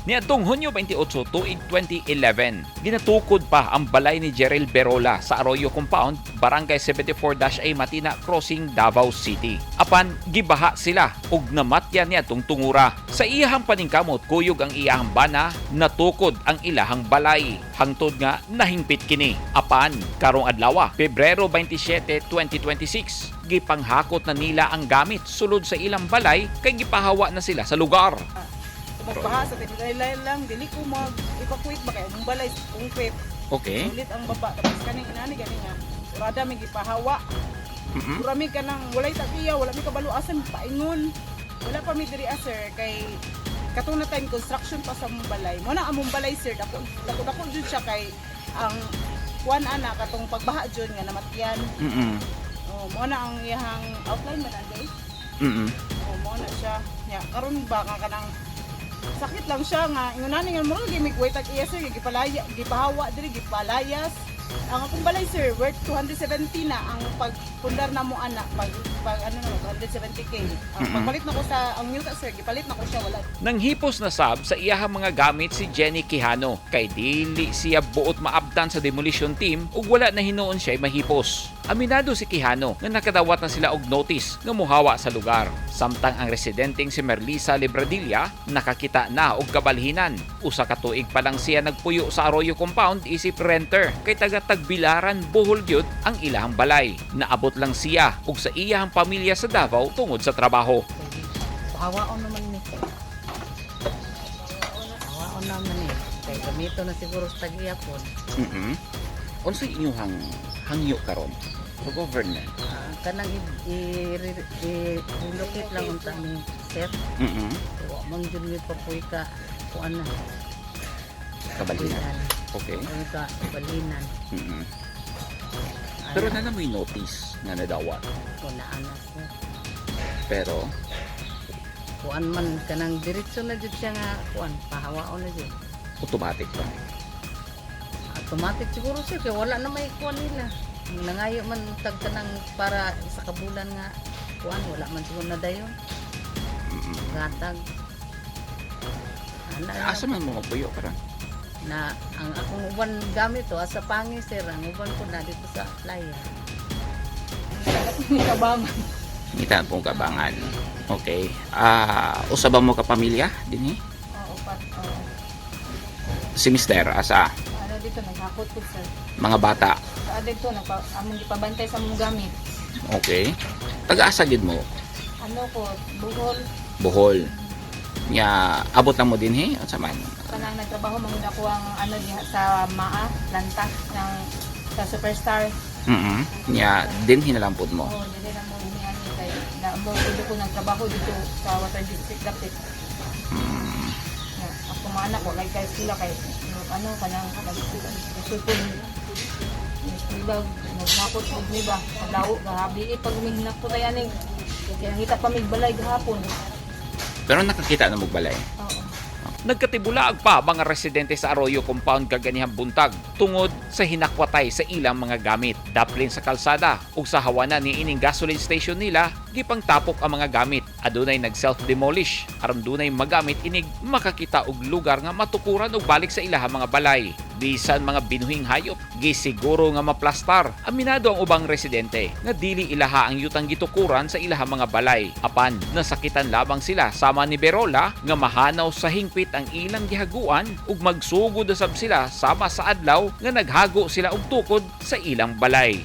Niadtong Hunyo 28 tuig 2011, ginatukod pa ang balay ni Jerel Berola sa Arroyo Compound, Barangay 74-A, Matina Crossing, Davao City. Apan gibaha sila ug namatyan niadtong tungura. Sa iyahang paningkamot kuyog ang iyahang bana, natukod ang ilahang balay. Hangtod nga nahingpit kini. Apan karong adlaw, Pebrero 27, 2026, gipanghakot na nila ang gamit sulod sa ilang balay kay gipahawa na sila sa lugar. Magbaha sa tinilay lang, dili ko mag-evacuate ba kay among balay concrete. Ulit ang baba tapos kaning inani gani nga. Urada mi gipahawa. Mura mi kanang walay tagiya, wala mi kabalo asa mi paingon. Wala pa mi diri ah, sir, kay katong na time construction pa sa among balay. Mo na among balay, sir, dako dako dako jud siya kay ang kuan ana katong pagbaha jud nga namatyan. Oh, mo na ang iyahang outline man ade. Oh, mo na siya. Ya, karon ba nga kanang sakit lang siya nga ingon ani nga murag gimig wait tag iya, sir, gipalaya, gipahawa diri, gipalayas. Ang akong balay, sir, worth 270 na ang pagpundar na mo ana pag pag ano na 270K. Ang pagpalit na ko sa ang yuta, sir, gipalit na ko siya, wala. Nanghipos na sab sa iyahang mga gamit si Jenny Quijano kay dili siya buot maabtan sa demolition team ug wala na hinuon siya mahipos. Aminado si Quijano nga nakadawat na sila og notice nga muhawa sa lugar. Samtang ang residenteng si Merlisa Libradilla nakakita na og kabalhinan. Usa ka tuig pa lang siya nagpuyo sa Arroyo Compound isip renter kay taga Tagbilaran, Bohol gyud ang ilahang balay. Naabot lang siya ug sa iyahang pamilya sa Davao tungod sa trabaho. Hawaon naman ni. Hawaon naman ni. Kay gamito na siguro sa tagiyapon. Unsay inyong hangyo karon sa government? Ah, kanang i-relocate lang unta ni, sir. Wa man jud mi papuy ka kuan na. Kabalhinan. Puyan. Okay. Puy ka balinan. Pero na na may notice nga nadawat. Wala ana, sir. Pero Kuan man kanang diretso na jud siya nga kuan pahawaon na jud. Automatic ba? Automatic siguro, sir, kay wala na may kuan nila. Nangayo man tag kanang para sa kabulan nga kuan, wala man siguro na dayon. Gatag. Ana lang. Asa man mo magpuyo karon? Na ang akong uban gamit to asa pangi, sir, ang uban ko na dito sa playa. Kabangan. Ngita pong kabangan. Okay. Ah, usa ba mo ka pamilya dinhi? Oo, pat. Oo. Si Mister asa? Ano dito naghakot ko, sir. Mga bata. Sa dito nagpa among gipabantay sa among gamit. Okay. Taga-asa gid mo? Ano ko, Bohol. Bohol. Nya abot lang mo dinhi unsa man? Kanang nagtrabaho man gud ako ang ano diha sa Maa, planta ng sa Superstar. Nya dinhi na lang pud mo. Oo, dili na mo ni ani kay na mo dito ko nagtrabaho dito sa Water District dapit. Ya, ako mga anak ko like kay sila kay ano kanang nagsulpon eskwela, naghakot og ni ba paglaw gabi eh, pag umihinak ko tayo ani kaya nangita pa mig balay gahapon. Pero nakakita na mo balay? Oo. Nagkatibulaag pa mga residente sa Arroyo Compound kaganihang buntag tungod sa hinakwatay sa ilang mga gamit. Daplin sa kalsada ug sa hawanan ni ining gasoline station nila gipangtapok ang mga gamit. Adunay nag self-demolish aron dunay magamit inig makakita og lugar nga matukuran og balik sa ilahang mga balay. Bisan mga binuhing hayop gisiguro nga maplastar. Aminado ang ubang residente nga dili ilaha ang yutang gitukuran sa ilahang mga balay. Apan nasakitan lamang sila sama ni Berola nga mahanaw sa hingpit ang ilang gihaguan ug magsugod usab sila sama sa adlaw nga naghago sila og tukod sa ilang balay.